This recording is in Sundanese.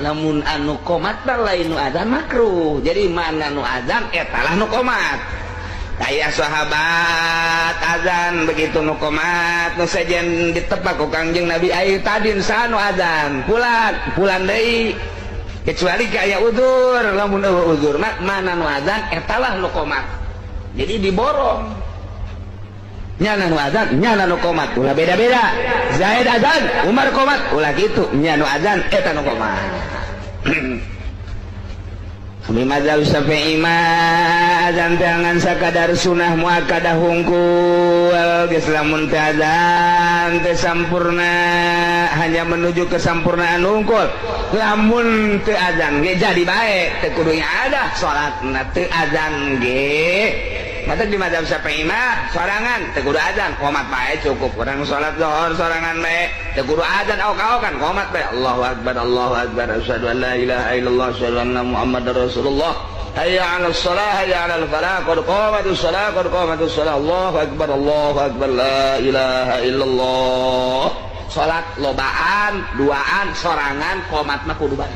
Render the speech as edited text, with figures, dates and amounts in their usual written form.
Lamun anu komat lain nu adzan makruh. Jadi mana nu adzan, etalah nu komat. Aya sahabat azan begitu nu komat, nu sejen ditepak ku Kangjeng Nabi, ayo tadin saha nu azan, pulan pulan deui, kecuali kayak udzur. Lamun euweuh udzur mah, mana nu azan etalah nu komat. Jadi diborong, nyana nu azan, nyana nu komat, ulah beda-beda. Zaid azan, Umar komat, ulah gitu. Nya nu azan eta nu komat. Kami mazhab Syafi'i mah azan teh ngan sakadar sunah muakkadah hungkul geus. Lamun teh azan teh sampurna, hanya menuju kesampurnaan hungkul. Lamun teu azan ge jadi bae, teu kudu ada salatna teu azan ge. Mata di mazhab Syafi'i mah sorangan teu kudu azan, qomat bae cukup. Urang salat zuhur sorangan bae teu kudu azan, aok-aokan qomat bae. Allahu akbar, Allahu akbar, asyhadu an la ilaha illallah, asyhadu anna muhammadar rasulullah, hayya 'alas shalah, hayya 'alal falah, qad qamatus shalah, qad qamatus shalah, Allahu akbar, Allahu akbar, la ilaha illallah. Salat lobaan, duaan, sorangan, qomat mah kudu bae.